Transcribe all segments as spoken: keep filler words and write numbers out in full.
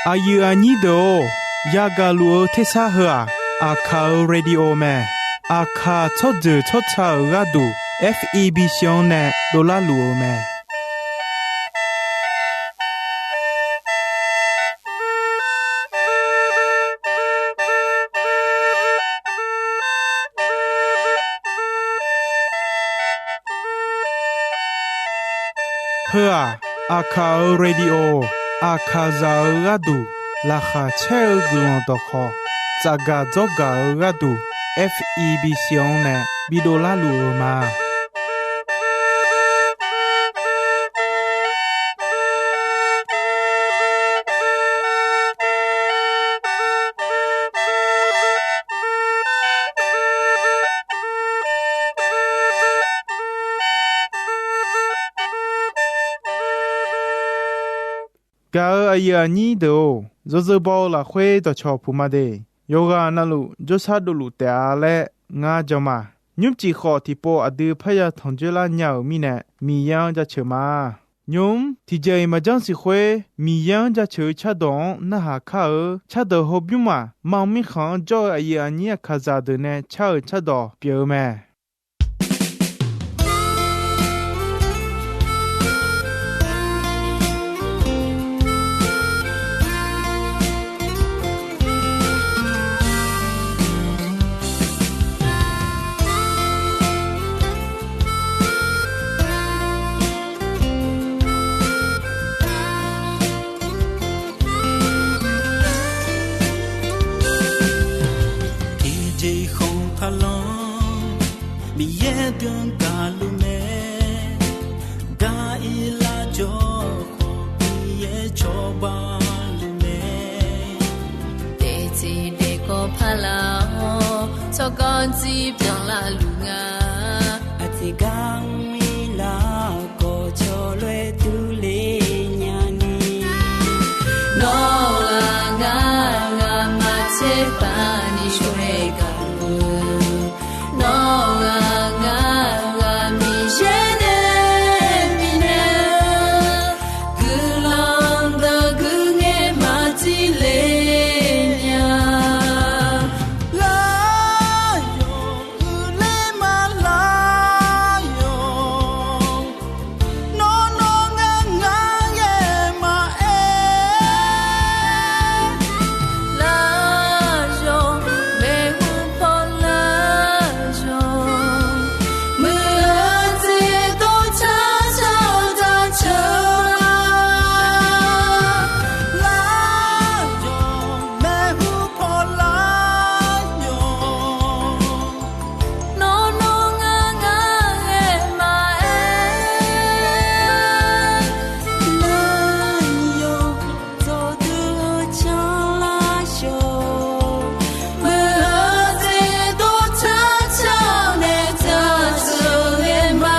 Aqyuif aqnyir deuq-or, yagaq luf-eu tersar heu-aq, Aqkaq-euq radio mae. Aqkaq tsawrjeuq tsawrca-euq gharduq, F E B C-anr nae dovlar luf-eu mae. Heu-aq, Aqkaq-euq radio, Aqkaqzaq-euq gharduq laqkhaq caer-eu guiqlanq dawqkhawq, tsafgaq dzawrgaq-eu gharduq, F E B C-anr nae bidov larluf-eu ma. Gaq-euq aqyuif aqnyir deuq-or, yawzeu baw-eu lafkhoer dawqcawq puq ma de. Yawqghaq navluf jawrshar dovluf taef-a laer ngar jan ma. Nymrcif khawf tiqpov aqdui parya tanqjoer lar nya-euq mirnae, Miqyaer-anr jaceuq ma. Nymq-mr tiqjeq-iq maqjanr siq khoer, Miqyaer-anr jaceuq-eu cardawq-anr narhaq kar-eu cardawq hawbymr maq, mar mirkhanq-anr jawr-eu aqyuif aqnyir Aqkaqzaq deuq nae car-euq cardawq pyeuf-eu mae. Tiqjeq khanq taqlanr, Miqyaer byan gaqluf mae. Gar-ir lar jawr khawf, Miqyaer cawba luf mae. Daefteq daefkawv paq laf-awr, tsawrganr dzir byan lar luf nga. Aqjeq gar mr-ir lar-awr, kawv cawv lof-aer durler nyani. Nawr-aq ngar, ngamaf tserpav ni shawr-aer gaqluf-eu. Nawr-aq ngar, ngamaf Miqyaer nae bifnaeq-eu guiqlanq deuq guiqngaer maqtser le nya. Lar yawq uiqler ma lar yawq. Nawr nawr ngar ngar ghae maqaer. Lar yawq maeqhu paw lar yawq. Muiq-eu jeq dov car car-eu jaceuq-a. Lar yawq maeqhu paw lar yawq. Nawr nawr ngar ngar ghae maqaer. Lar yawq dawqdui-eu canlar yawq. Muiq-eu jeq dov car car-eu nae jaceuq ghae ma.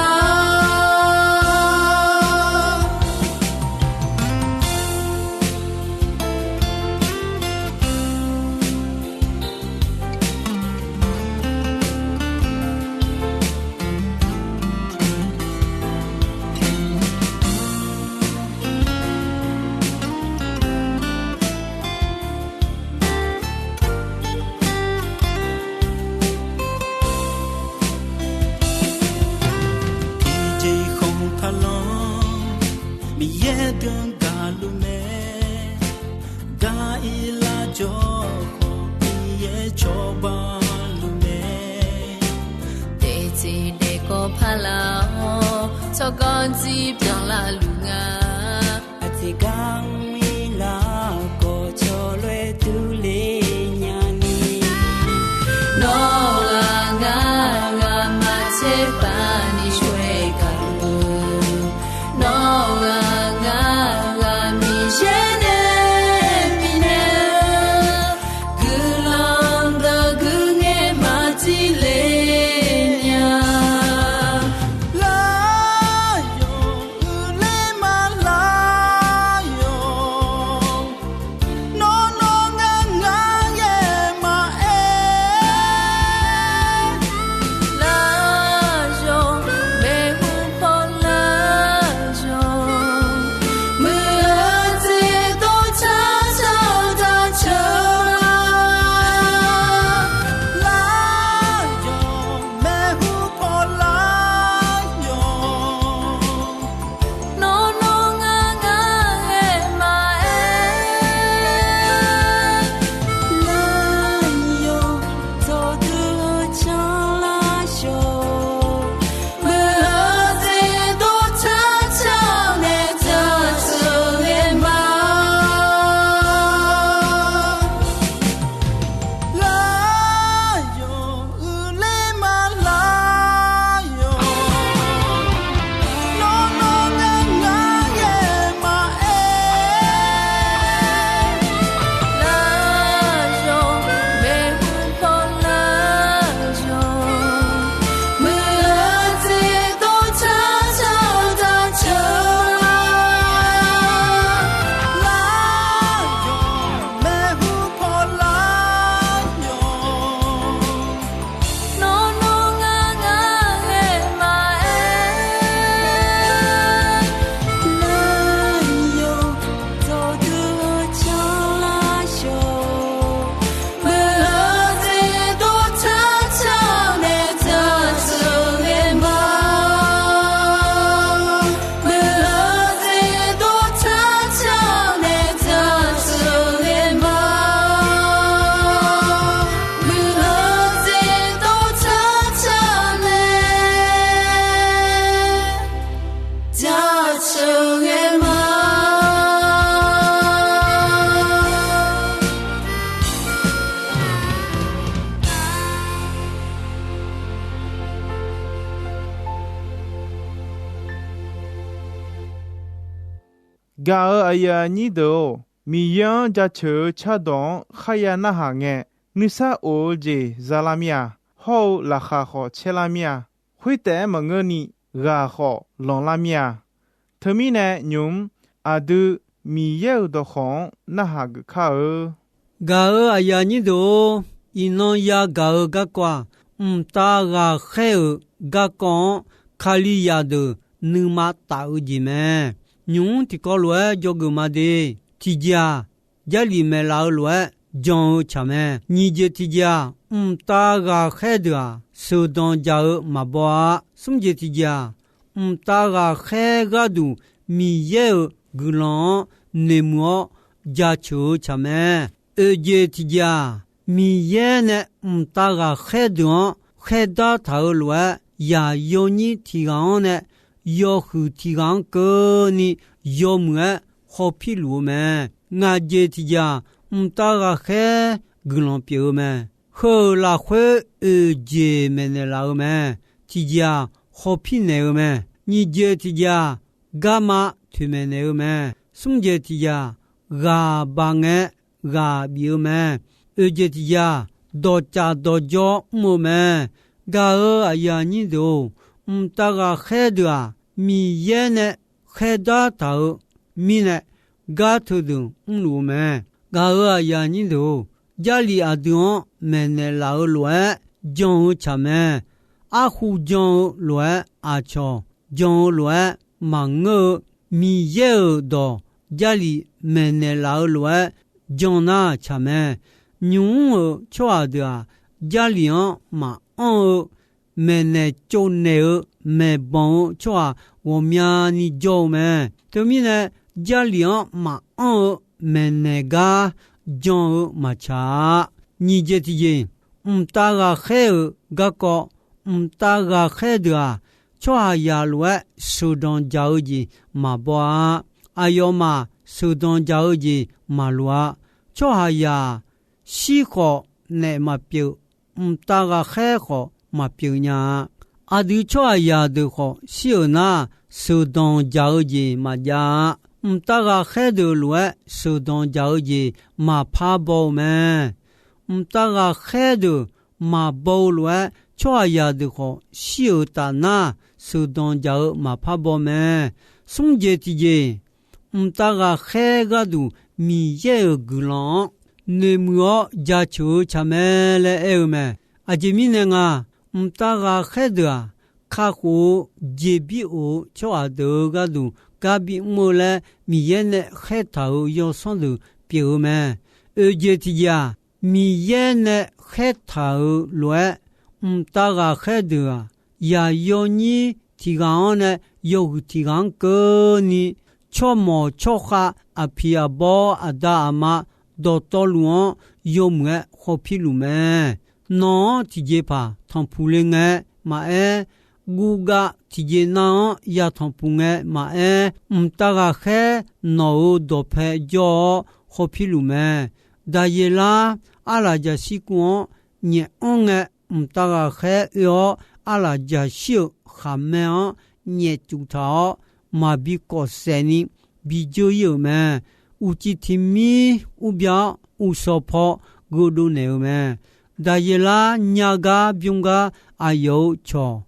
Tiqjeq khanq taqlanr, Miqyaer byan gaqluf mae. Gar-ir lar jawr khawf, Miqyaer cawba luf mae. Daefteq daefkawv paq laf-awr, tsawrganr dzir byan lar luf nga. Aqjeq gar mr-ir lar-awr, kawv cawv lof-aer durler nyani. Nawr-aq ngar, ngamaf tserpav ni shawr-aer gaqluf-eu. Nawr-aq ngar, ngamaf Miqyaer nae bifnaeq-eu guiqlanq deuq guiqngaer maqtser le nya. Lar yawq uiqler ma lar yawq. Gaq-euq aqyuif aqnyir deuq-or, Miqyaer-anr jaceuq-eu cardawq-anr kharya narhaq ngae, nuisar of-eu jeq za lar mir-a. Hawr-eu laqkhaq khawf caer lar mir-a. Khoertaef-aer maqngeurni, ghaq khawf lanqlar mir-a. Teumirnae nymq-mr aqdui Miqyaer-euq dawqkawq-anr narhaq geuf kar-eu. Gaq-euq aqyuif aqnyir deuq-or, iqnan yagaq-eu garkawv-aq, mqtav ghaqkhaer-euq garkawv-anr Kalizaq deuq nuima taf-eu jeq mae. Nymq-mr tiqkawv lof-aer dzawgeuf ma de. Tiqjeq-aq, Jarlif maeqlaf-eu lof-aer jan-eu tsaq mae. Nyiq jeq tiqjeq-aq, mqtav ghaqkhaer deuq-aq, sheuqdanq jaq-eu maqbaw-a. Smr jeq tiqjeq-aq, mqtav ghaqkhaer gharduq Miqyaer-euq guiqlanq-anr noeqmuiq-awr jaceuq-eu tsaq mae. Oeq jeq tiqjeq-aq, Miqyaer nae mqtav ghaqkhaer deuq-anr khaerdar taq-eu lof-aer, yaq yawnyir tiq ghaq-anr nae yawhuiq tiq ghaq-anr keuvni yawmuiq-aer hawpir luf-eu mae. Ngaq jeq tiqjeq-aq, mqtav ghaqkhaer guiqlanq pyeuf-eu mae. Heu-euq lafkhoer oeq jeq maeqnaeq laf-eu mae. Tiqjeq-aq, hawpir naeq-eu mae. Nyiq jeq tiqjeq-aq, garma toeqmaeq naeq-eu mae. Smr jeq tiqjeq-aq, ghaq baq ngae ghaq bif-eu mae. Oeq jeq tiqjeq-aq, dawqtsaf dawqjawr mr-eu mae. Gaq-euq aqyuif aqnyir deuq-or, mqtav ghaqkhaer deuq-aq, Miqyaer nae khaerdar taq-eu mirnae, gar teudeuq mrluf-eu mae. Gaq-euq aqyuif aqnyir deuq-or, Jarlif aqdui-anr maeqnaeq laf-eu lof-aer jan-eu tsaq mae. Arhu jan-eu lof-aer aqcawq jan-eu lof-aer maqngeur-eu, Miqyaer-euq dawq Jarlif maeqnaeq laf-eu lof-aer jan nar tsaq mae. Nymq-mr-euq tsawrhaq deuq-aq, Jarlif-anr maqanr-eu maeqnaeq tsovnaeq-eu maeqbanq-eu tsawrhaq ghawqmyani jawr-eu mae. Teumirnae, Jarlif-anr maqanr-eu maeqnaeq gar jan-eu maqtsaq-a. Nyiq jeq tiqjeq, mqtav ghaqkhaer-euq garkawv, mqtav ghaqkhaer deuq-aq, tsawrhaqzaq lof-aer sheuqdanq jaq-eu jeq maqbaw-a. Aqyawfmaf sheuqdanq jaq-eu jeq maqloq-a. Tsawrhaqzaq-aq, shir khawf naef maqpyeuf, mqtav ghaqkhaer khawf maqpyeuf nya-a. Aqdui tsawrhaqzaq deuq khawf shir-euq nar, sheuqdanq jaq-eu jeq maqjav-a. Mqtav ghaqkhaer deuq lof-aer sheuqdanq jaq-eu jeq maqpar baw-eu mae. Mqtav ghaqkhaer deuq maqbaw-eu lof-aer, tsawrhaqzaq deuq khawf shir-euq taf nar, sheuqdanq jaq-eu maqpar baw mae. Smr jeq tiqjeq, mqtav ghaqkhaer gharduq Miqyaer-euq guiqlanq-anr noeqmuiq-awr jaceuq-eu tsaq mae laer aer-eu mae. Aqjeq mirnae nga, mqtav ghaqkhaer deuq-aq, kakhof-eu jeqbir of-eu tsawrhaq deuq-eu gharduq gar bimr-eu laer Miqyaer nae khaertaq-euq yawsanr deuq pyeuf-eu mae. Oeq jeq tiqjeq-aq, Miqyaer nae khaertaq-euq lof-aer, mqtav ghaqkhaer deuq-aq, yaq yawnyir tiq ghaq-anr nae yawhuiq tiq ghaq-anr keuvni, tsawrmawq tsawrkhav, aqpiq aqbawr, aqda aqma, dawqtawvluf-anr yawmuiq-aer hawpir luf mae. Nawq-anr tiqjeqpaq tanqpuq le ngae maqaer, guvgav tiqjeq nav-anr ya tanqpuq ngae maqaer, mqtav ghaqkhaer nawq-euq dawqpae jawr-awr hawpir luf mae. Daqyeqlar arlaqjaqshir kuv-anr nyaef anr ngae, mqtav ghaqkhaer oe-awr arlaqjaqshir-euq khaqmae-anr nyaef cuf taq-awr, maqbi kawf saef ni bi dzeur ir-euq mae. Uqcif tiq mir urbya-awr, uqshawq paw gheudov naeq-eu mae. Daqyeqlar nya gar bymr gar aqyawf-euq cawq,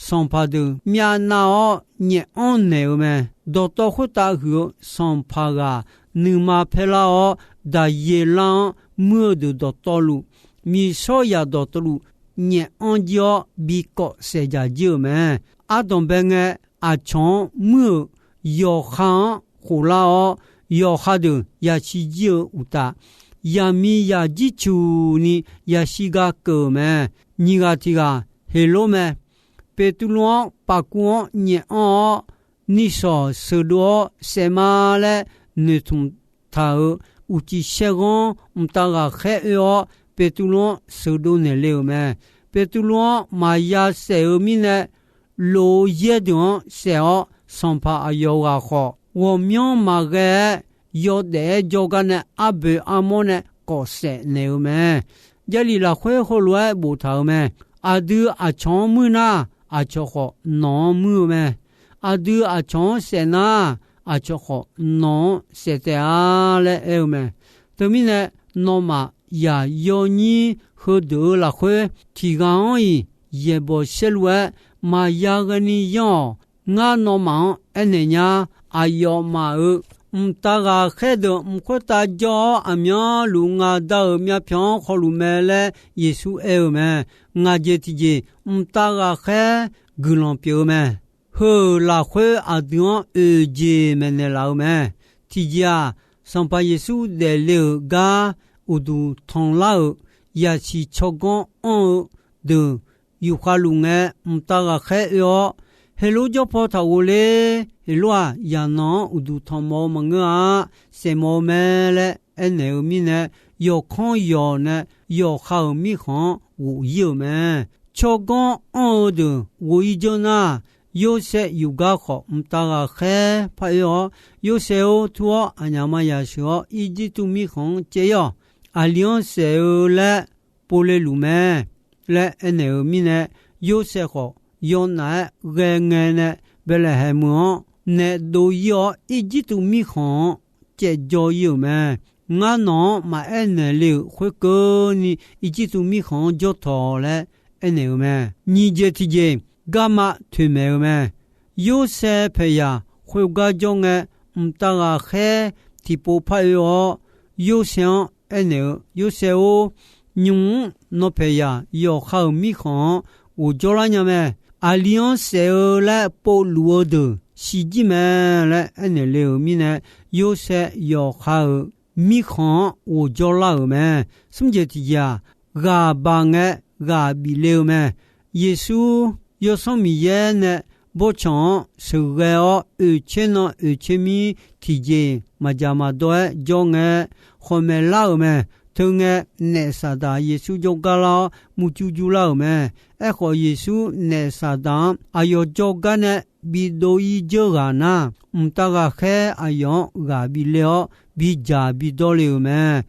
sanqpaq deuq myavnav-awr nyaef anr naeq-eu mae. Dawqtawv khoertav huiq-eu sanqpaq ghaq nuima paer lar-awr, Daqyeqlar-anr muir-eu deuq dawqtawvluf, miqshawr yaq dawqtawvluf nyaef anr jir-awr, bi kawf saef dzaq jir-euq mae. Ardanqbae ngae, aqcawq-anr muir-euq yawqha-anr khof lar-awr, yawqha deuq yashir jir-eu uqtaf, yaqmiqzaq jircuq ni yashir gar keuv-euq mae. Nyiq ghaq tiq ghaq Heqlor mae. Beqtuvluv-anr pafkuv-anr nyaef anr-awr, nishawq sheuqdov-awr saef ma laer noeqtmq taq-euq uqcif saerghanr mqtav ghaqkhaer oe-awr, Beqtuvluv-anr sheuqdov naeq le-euq mae. Beqtuvluv-anr maqya saef-eu mirnae, lof-eu yaer deuq-anr saef-awr, sanqpaq aqyawf ghaq khawf, ghawqmyanr maqghae-aer yawdaef-aer jawrgar nae arboeq armawr nae kawf saef naeq-eu mae. Jarlif lafkhoer heulof-aer boftaq-euq mae. Aqdui aqcawq-anr muir nar, aqcawq khawf nawq-anr muir-eu mae. Aqdui aqcawq-anr saef nar, aqcawq khawf nawq-anr saef taef-a laer aer-eu mae. Teumirnae, nawmaf yaq yawnyir heudeuq-eu lafkhoer tiq ghaq-anr-iq yaeqbawq saerlu-aer maqya ghaeni yanr-awq. Ngar nawmaf-anr aernaeq nya. Aqyawfmaf-euq mqtav ghaqkhaer deuq mq khoertav jawr-awr aqmyanluf ngaq Da-euq myavpyawq-anr khawluf mae laer Yeqsur aer-eu mae. Ngaq jeq tiqjeq mqtav ghaqkhaer guiqlanq pyeuf-eu mae. Heu-euq lafkhoer aqdui-anr oeq jeq maeqnaeq laf-eu mae. Tiqjeq-aq, Sanqpaq Yeqsur daefle-euq gar uqduq tanqlar-euq yasiq tsawrganr anr-eu deuq yufkhav luf ngae, mqtav ghaqkhaer oe-awr, Heqlor jawr paw taq ghofler. Heqlor-aq, yaqnanq-anr uqduq tanqmawf-eu maqngeur-a. Saefmawf-eu mae laer aernaeq-eu mirnae, yawqkanr yawq nae yawqha-euq mirkhanq-anr ghof-ir-euq mae. Tsawrganr anr-eu deuq ghof-ir janr nar, Yorsaev yufgar khawf mqtav ghaqkhaer par oe-awr, Yorsaev-or, tur-awr aqnyaf maqyaq sheuq-awr Irjirtuv mirkhanq-anr caev-ir-awq. Aqli-anr saef-eu laer povle luf mae laer aernaeq-eu mirnae, Yorsaev khawf yawnaf-aer ghae ngae nae Baeqlaeqhaeq meuq-anr naef dov-ir-awr, Irjirtuv mirkhanq-anr caevjawr-ir-euq mae. Ngar nawq-anr maqaer naeq le-euq khoerkeuvni Irjirtuv mirkhanq-anr jawr tawq laer aernaeq-eu mae. Nyiq jeq tiqjeq garma toeqmaeq-eu mae. Yorsaev paeqyaq khoergar jawr ngae, mqtav ghaqkhaer tiqpov par oe-awr, Yorsaev-anr aernaeq-eu, Yorsaev-or, nymq-mr nawr paeqyaq yawqha-euq mirkhanq-anr ghofjawr lar nya mae. Aqli-anr saef-eu laer povluf-eu deuq siqjir mae laer aernaeq le-euq mirnae, Yorsaev yawqha-euq mirkhanq-anr ghofjawr lar-euq mae. Smr jeq tiqjeq-aq, ghaq baq ngae ghaq bif le-eu mae. Yeqsur, Yawsanr Miqyaer nae bawrtsanq-anr sheuqghae-awr, oeqtser nan oeqtser mir tiqjeq maqdzaq maqdawr-aer jawr ngae, khawqmaeq lar-euq mae. Teungae, naef Saqdaq Yeqsur jawrgar lar-awr, murjur jur lar-euq mae. Aerkhawf, Yeqsur naef Saqdaq-anr aqyawf jawrgar nae bidov-ir dzeur ghaq nar, mqtav ghaqkhaer aqyawf-anr ghaq bif le-awr, bidzaq bidawr le-euq mae.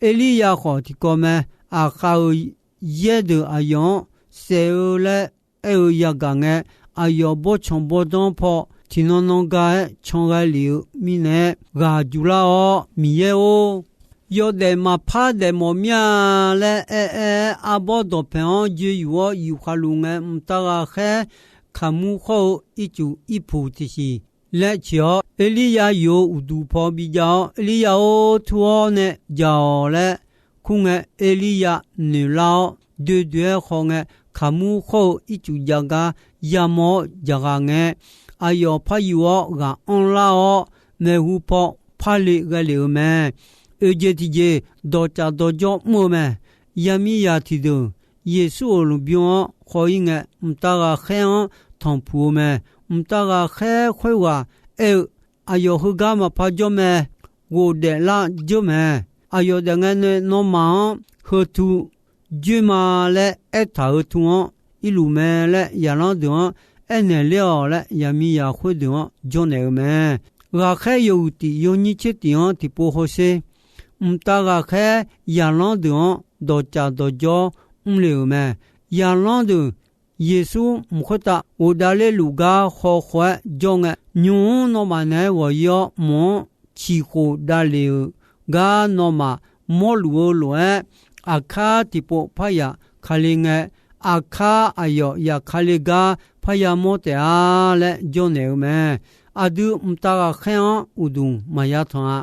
Erliryav khawf tiqkawv mae. Aqkhav-euq yaer deuq aqyawf-anr saef-eu laer aer-eu yagaq ngae, aqyawf bawrtsanq bawrdanr paw tiqnan nan ga-aer can ghae lef-eu mirnae, ghaq juq lar-awr, Miqyaer-or, yawdaef maqpar daefmawf mir-a laer aer-aer-aer, arbawr dawqpaeq-anr joe yuf-awr yufkhav luf ngae, mqtav ghaqkhaer kaqmur khawr-eu ircuf irpuq tiqsiq laer ciq-awr, Erliryav yuf-eu uqduq paw bijav-awr, Erliryav-or, tur-awr nae dzaq-awq laer kur ngae, Erliryav noeq lar-awr, doe doe-aer khaw ngae, kaqmur khawr-eu ircuf jav gar yamawr-awr dzaqghaq ngae, aqyawf par yuf-awr ghaq anr lar-awr, maeqhu paw parle ghae lef-eu mae. Oeq jeq tiqjeq dawqcaf dawqjawr mr-eu mae. Yamiqzaq tiqdeuq Yeqsur-euq lmqbymr-anr khaw-ir ngae, mqtav ghaqkhaer-anr tanqpuq-eu mae. Mqtav ghaqkhaer khoerghaq aer-eu, aqyawf heugar maqpar jawr mae. Ghofdaef lar dzeur mae. Aqyawf daef ngae nae nawmaf-anr heu tu dzoer ma laer aertaq-euq tu-anr irluf mae laer, zaqlanr deuq-anr aernaeq ler-awq laer, yaqmiqzaq khoerdeuq-anr jawrnaeq-eu mae. Ghaqkhaer yawhuiq tif yawnyir tser tif-anr tiqpov hawsher. Mqtav ghaqkhaer zaqlanr deuq-anr dawqcaf dawqjawr mrle-euq mae. Zaqlanr deuq Yeqsur mq khoertav ghofdav ler luf gar khawkhaw-aer jawr ngae, nymq-mr nawmaf naeq-aer ghawq-ir-awr, mq-anr ciqkhof davlef-euq gar nawmaf mawrluf-eu lof-aer, aqkar tiqpov parya kale ngae, aqkar aqyawf yaf kale gar parya mawr taef-a laer jawrnaeq-eu mae. Aqdui mqtav ghaqkhaer-anr uqduq maqya tanq-a.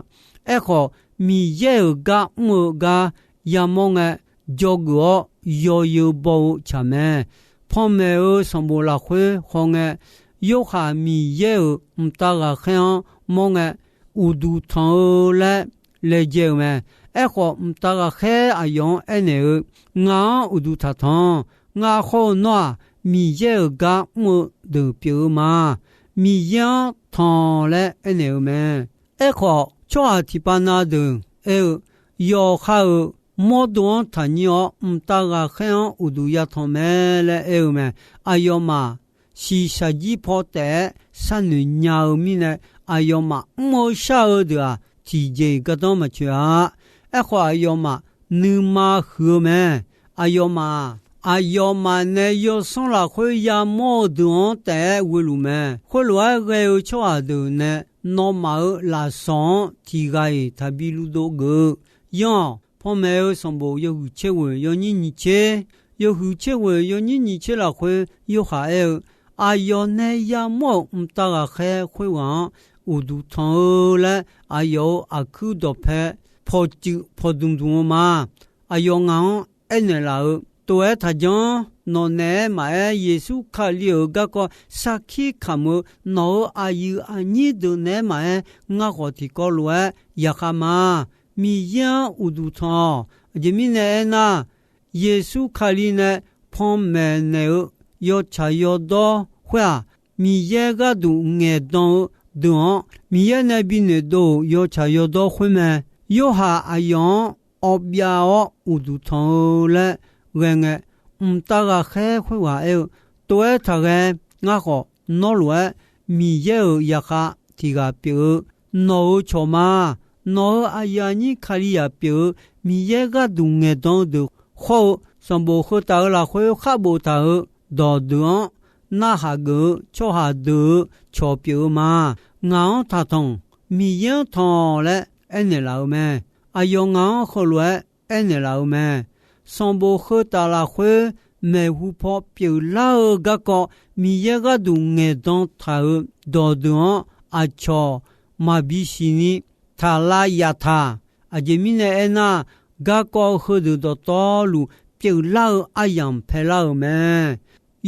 Aerkhawf, Miqyaer-euq gar mr-eu gar yamawr ngae, dzawgeuf-awr yawzeu baw-eu tsaq mae. Panmaeq-eu sanqbof lafkhoer hawngae, Yorhaq Miqyaer-euq mqtav ghaqkhaer-anr mawr ngae, uqduq tanq-eu laer laejae-euq mae. Aerkhawf, mqtav ghaqkhaer aqyawf-anr aernaeq-eu, Ngaq-anr uqduq taqtanq. Ngar khawr-eu nawr-aq, Miqyaer-euq gar mr-eu deuq pyeuf-eu ma. Miqyaer-anr tanq laer aernaeq-eu mae. Aerkhawf, tsawrhaq tiqpav na deuq aer-eu, yawqha-euq mawrdo-anr taqnyir-awr, mqtav ghaqkhaer-anr uqduq yatanq mae laer aer-eu mae. Aqyawfmaf shiqshaq jir paw taef-aer sharnoeq nya-eu mirnae, aqyawfmaf mr-eu shar-eu deuq-aq, tiqjeq-iq gardanr maqtsoeq-a. Aerkhawf, aqyawfmaf nuima huiq-eu mae. Aqyawfmaf-aq, aqyawfmaf nae yawsanr lafkhoer yamawr-eu deuq-anr taef-aer ghoe luf mae. Khoerlof-aer ghae-eu tsawrhaq deuq nae nawmaf-euq lafsawq-anr tiq ghaq-iq taqbi luvdov geuf-eu. Yanr-awq, panmaeq-eu sanqbof yawhuiq tser ghoeq yawnyir nyiq tser, yawhuiq tser ghoeq yawnyir nyiq tser lafkhoer Yorhaq aer-eu, Aqyawf nae yamawr-euq mqtav ghaqkhaer khoerghaq-anr uqduq tanq-eu laer, aqyawf-euq aqkuir dawqpae pawqtsuif pawqdmq dmq-eu ma. Aqyawf ngaq-anr aernaeq laf-eu, Tov-aer taqjanr. Nawq naeq-aer maqaer, Yeqsur Kali-euq garkawv sarkir kamq-eu nawq-euq aqyuif aqnyir deuq naeq-aer maqaer, ngar khawf tiqkawv lof-aer yaqkhav ma. Miqyaer-anr uqduq tanq-awq. Aqjeq mirnae aernar, Yeqsur Kali nae panmaeq naeq-eu yawtsaq yawdawr khoer-aq, Miqyaer gharduq ngaeqdan-eu deuq-anr Miqyaer nae binoeq dov-euq yawtsaq yawdawr khoer mae. Yorhaq aqyawf-anr awv byav-awr uqduq tanq-eu laer ghae ngae, mqtav ghaqkhaer khoerghaq aer-eu, Tov-aer taqghae. Ngar khawf nawr lof-aer Miqyaer-euq yaqkhav tiq ghaq pyeuf-eu nawq-euq cawq ma. Nawq-euq aqyuif aqnyir Kalizaq pyeuf-eu Miqyaer gharduq ngaeqdan-eu deuq khawr-eu, sanqbof heu taf-eu lafkhoer khar boftaq-euq dawqdeuq-anr narhaq geuf-eu tsawrhaq deuq-euq cawq pyeuf-eu ma. Ngaq-anr taqtanq, Miqyaer-anr tanq laer aernaeq laf-eu mae. Aqyawf ngaq-anr heulof-aer aernaeq laf-eu mae. Sanqbof heu taf lafkhoer maeqhu paw pyeuflar-eu garkawv Miqyaer gharduq ngaeqdan taq-euq dawqdeuq-anr aqcawq maqbi siqni taq lav yaf taq. Aqjeq mirnae aernar, garkawv heudeuq dawqtawvluf pyeuflar-eu aryamq paelar-euq mae.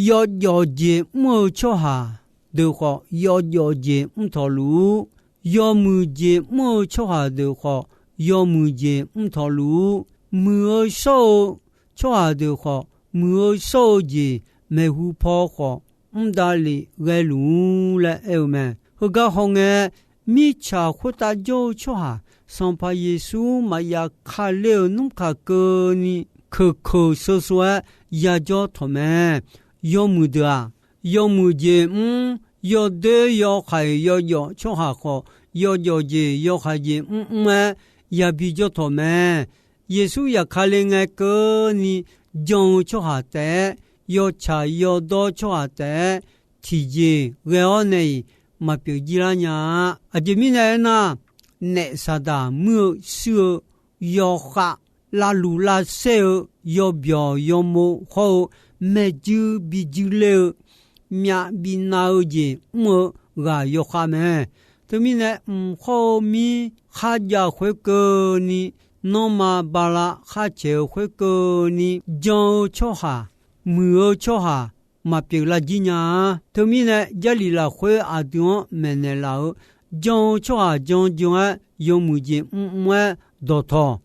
Yawjawf jeq mr-eu tsawrhaq deuq khawf, yawjawf jeq mr tawqluf-ur. Yawmuiq jeq mr-eu tsawrhaq deuq khawf, yawmuiq jeq mr tawqluf-ur. Muiq-eu shawr-eu tsawrhaq deuq khawf, muiq-eu shawr-eu jeq maeqhu paw khawf mr davlef ghaeluf-ur laer aer-eu mae. Heugar hawngae, mirtsaq khoertav jawr-eu tsawrhaq Sanqpaq Yeqsur maqya kale-euq nmr kaq keuvni keuq keuq sheu sheu-aer yajawr tawq mae. Yawmuiq deuq-aq, yawmuiq jeq mr, yawdoer yawkhaq-iq yawjawf tsawrhaq khawf, yawjawf jeq yawkhaq jeq mrmr-aer yabi jawr tawq mae. Yeqsur yaqkale ngae keuvni jan-eu tsawrhaq taef-aer, yawtsaq yawdawr tsawrhaq taef-aer, tiqjeq ghae-awr nae-iq maqpyeuf jir lar nya-a. Aqjeq mirnae aernar, naef saqdaq muir-eu shuir-eu yawkhav lavluq lavsaer-eu yawbyawq yawmov hawr-eu maeqjuir bijuir ler-eu myav binav-eu jeq mr-eu ghaq yawkhav mae. Teumirnae, mq hawr-eu mir kharjav khoerkeuvni, nanrma bala khar caeq-eu khoerkeuvni jan-eu tsawrhaq, muiq-eu tsawrhaq maqpyeuf lar jir nya-a. Teumirnae, Jarlif lafkhoer aqdui-anr maeqnaeq laf-eu, jan-eu tsawrhaq jan jan-aer yawmuiq jeq mrmr-aer dawqtawq.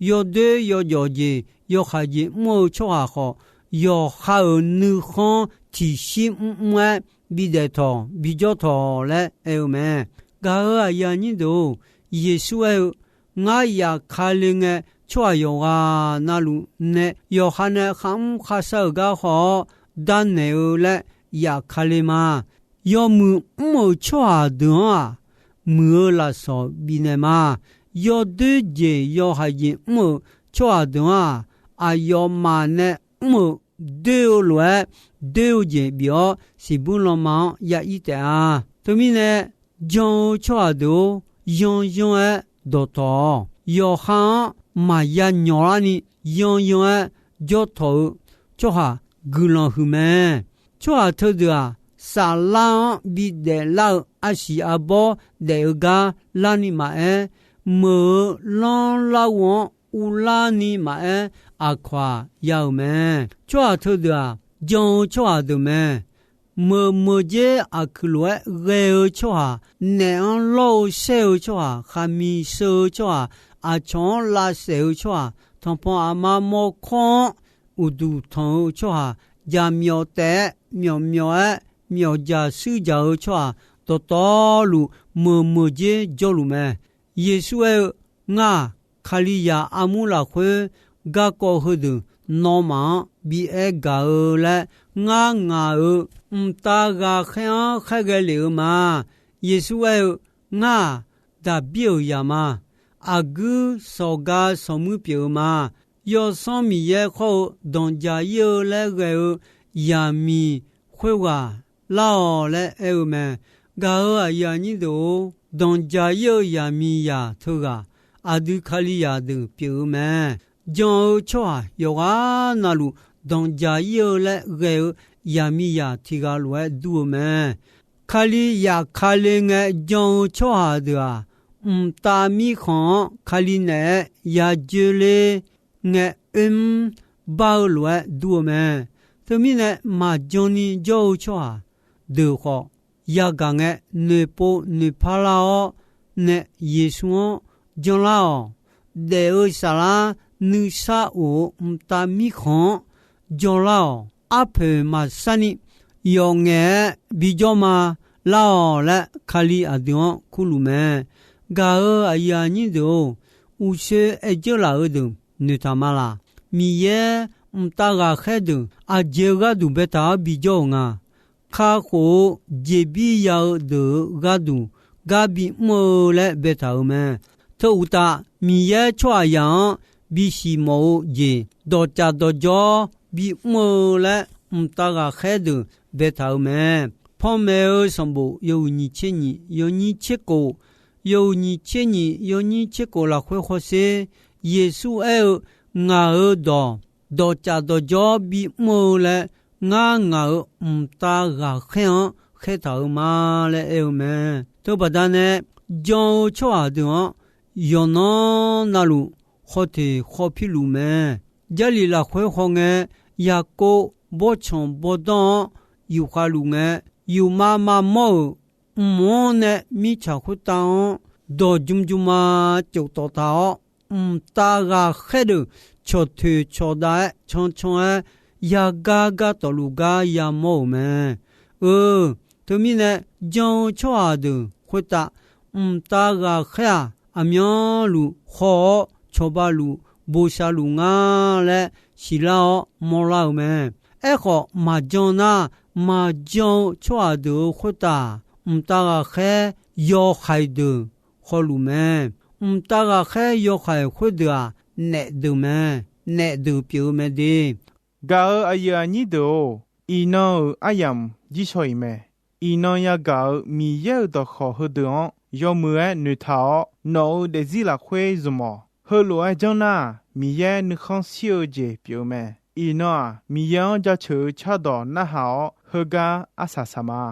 Yawdoer yawjawf jeq yawkhaq jeq mr-eu tsawrhaq khawf, yawqha-euq nuikhanr tiqshir mrmr-aer bidaef tawq bijawr tawq laer aer-eu mae. Gaq-euq aqyuif aqnyir deuq-or, Yeqsur aer-eu, Ngar yafkale ngae, tsawrhaq yawqghaq navluf nae yawqha nae kharmr kharshar-euq gar haw-awr darnaeq-eu laer yafkale ma. Yawmuiq mr-euq tsawrhaq deuq-anr-aq, muiq-eu lafsawq bifnaeq ma. Yawdoer jeq yawhaiq jeq mr-euq tsawrhaq deuq-anr-aq, aqyawfmaf nae mr-euq doer-eu lof-aer, doer-eu jeq bif-awr siqbur lanma-anr ya ir taef-a. Teumirnae, jan-eu tsawrhaq deuq-or, yanyan-aer dawqtawq-awq. Yawqha-anr maqya nyawq larni, yanyan-aer jawr tawq-eu tsawrhaq guiqlanq huiq mae. Tsawrhaq teudeuq-aq, saflar-anr bidaef lar-eu arsiq arbawr daef-eu gar larni maqaer, meuq-eu lanrlar ghof-anr uvlarni maqaer, aqkawq-aq ya-euq mae. Tsawrhaq teudeuq-aq, jan-eu tsawrhaq deuq mae. Meuq meuq dzer aqkuiq lof-aer ghae-eu tsawrhaq, naef-anr lawr-eu shaer-eu tsawrhaq, khaqmiq sheu-eu tsawrhaq, aqcawq-anr lavsaef-eu tsawrhaq, tanqpanq aqma mawrkawr-anr uqduq tanq-eu tsawrhaq, jaqmyawf taef-aer myawqmyawf-aer myawqjaq shuirjaq-eu tsawrhaq, dawqtawvluf meuq meuq dzer jawrluf mae. Yeqsur aer-eu, Ngar-aq, Kalizaq armur lafkhoer garkawv heudeuq nawmaf-anr bi aer gaq-eu laer, ngar ngaq-euq mqtav ghaqkhaer-anr khaerghae lef-eu ma. Yeqsur aer-eu, Ngar-aq, Daqbir-euq zaq ma. Aqguir sawqga sawqmuir pyeuf-eu ma. Yawsanr Miqyaer khawr-eu danqjaq ir-eu laer ghae-eu zaqmiq khoerghaq lar-awq laer aer-eu mae. Gaq-euq aqyuif aqnyir deuq-or, danqjaq-ir-eu yaqmiqzaq teughaq aqdui Kalizaq deuq pyeuf-eu mae. Jan-eu tsawrhaq yawqghaq navluf danqjaq-ir-eu laer ghae-eu yaqmiqzaq tiq ghaq lof-aer dur-eu mae. Kalizaq kale ngae jan-eu tsawrhaq deuq-aq, mqtav mirkhanq-anr Kali naeq-aer yajoe ler ngae oermr bar-eu lof-aer dur-eu mae. Teumirnae maqjan ni jawr-eu tsawrhaq deuq khawf, yagaq ngae noeqpov noeqpar lar-awr nae Yeqsur-anr janlar-awq. Daef-eu saflar nuisar of-eu mqtav mirkhanq-anr janlar-awq. Arpoeq maqsar ni yawf ngaef-aer bijawr ma lar-awq laer Kali aqdui-anr kurluf mae. Gaq-euq aqyuif aqnyir deuq-or, uqshoe aer dzeur laf-eu deuq noeqtaq ma laq. Miqyaer mqtav ghaqkhaer deuq aqjeq-eu gharduq baetaq-anr bijawr-euq nga. Kakhof-eu jeqbir ya-eu deuq-euq gharduq gar bimr-eu laer baetaq-euq mae. Teu uqtaf, Miqyaer tsawrhaqzaq-anr bisiq mawf-eu jeq dawqcaf dawqjawr bimr-eu laer mqtav ghaqkhaer deuq baetaq-euq mae. Panmaeq-eu sanqbof yawhuiq nyiq tser nyiq yawnyir tser kof, yawhuiq nyiq tser nyiq yawnyir tser kof lafkhoer hawsher, Yeqsur aer-eu, Ngaq-euq dawq dawqcaf dawqjawr bimr-eu laer, ngar ngaq-euq mqtav ghaqkhaer-anr khaertaq-euq ma laer aer-eu mae. Teubaqda nae jan-eu tsawrhaq deuq-anr yawqnan navluf khawf teq khawf pirluf mae. Jarlif lafkhoer hawngae, Yaqkov bawrtsanq bawrdanr-anr yufkhav luf ngae, yufmav mavmawr-euq mq-anr nae mirtsaq khoertav-anr dawq jmr jmr ma tsof tawf taq-awr, mqtav ghaqkhaer deuq cawqtoeq cawqdav-aer cancan-aer yagar gar tawfluf gar yamawr-euq mae. Eu, teumirnae jan-eu tsawrhaq deuq khoertav mqtav ghaqkhaer-aq, aqmyanluf haw-awr cawba luf bosav luf nga laer siqlar-awr mawrlar-euq mae. Aerkhawf, maqjan nar, maqjan-eu tsawrhaq deuq-euq khoertav mqtav ghaqkhaer yawhaiq deuq hawluf mae. Mqtav ghaqkhaer yawhaiq khoerdeuq-aq, naef deuq mae. Naef deuq pyeuf-eu mae de. Gaq-euq aqyuif aqnyir deuq-or, iqnan-euq aryamq jirshaw-iq mae. Iqnan yagaq-euq Miqyaer-euq dawqkawq heudeuq-anr yawmuiq-aer noeqtaq-awr, nawq-euq daefzir lafkhoer zmq-awq. Heulof-aer janr nar-aq, Miqyaer nuikhanr shir-eu jeq pyeuf-eu mae. Iqnan-aq, Miqyaer-anr jaceuq-eu cardawq narhaq-awr, heugar arsaq saq ma.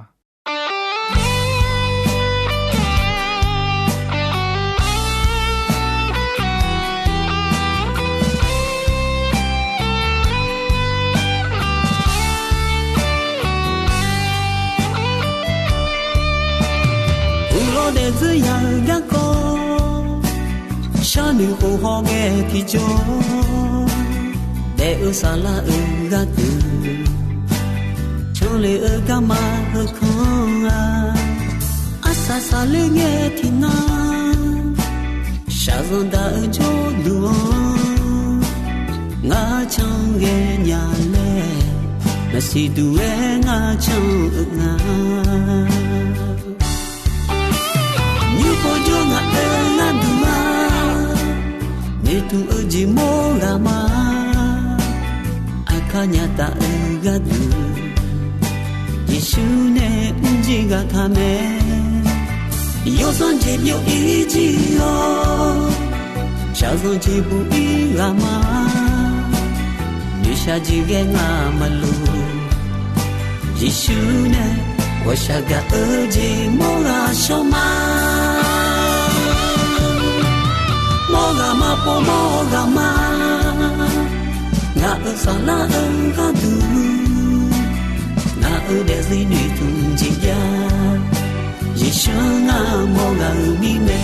Uqlawr daefzir ya-eu garkawv, sharnoeq khof hawghae tiqjawr, daef-eu saflar-euq gharduq, canle-eu garma heukanr-a. Arsaq saqler ngae tiqnan, shaqzanq daq-eu jawrduq-anr, ngar can ghae nya laer, maqsiq duq-aer ngar can-eu nga. Nymr pov jawr ngaq-euq gharduq-a, noeqtmq-eu jeq mawr ghaq ma. Aqkar nya taf-eu gharduq, Yeqsur nae mrjir ghaq taq mae. Yawsanr jeq byov-ir jir-awr, shaqzanq jeq buq-ir ghaq ma. Noeqshaq jeq ghae ngamaf luf, Yeqsur nae ghawqshaq gaq-eu jeq mawr ghaq shawr ma. Mawr ghaq ma, pov mawr ghaq ma. Ngaq-euq saflar-eu gharduq, ngaq-euq daefzir noeqtmq jeq jav, Yeqsur-anr ngar mawr ghaq-euq mirnae.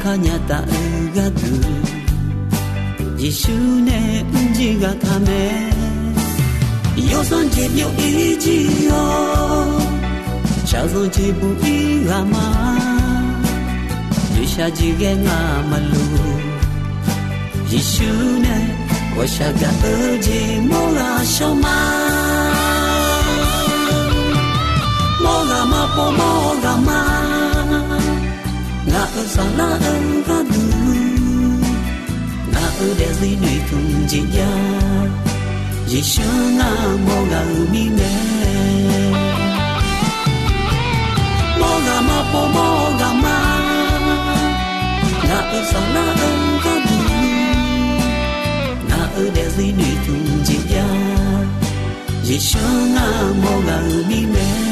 parnya taf-eu gharduq, Yeqsur nae mrjir ghaq taq mae. Yawsanr jeq byov-ir jir-awr, shaqzanq jeq buq-ir ghaq ma. Noeqshaq jeq ghae ngamaf luf, Yeqsur nae ghawqshaq gaq-eu jeq mawr ghaq shawr ma. Mawr ghaq ma, pov mawr ghaq ma. Ngaq-euq saflar-eu gharduq, ngaq-euq daefzir noeqtmq jeq jav, Yeqsur ngar mawr ghaq-euq mirnae. Mawr ghaq ma, pov mawr ghaq ma. Ngaq-euq saflar-eu gharduq, ngaq-euq daefzir noeqtmq jeq jav, Yeqsur ngar mawr ghaq-euq mirnae.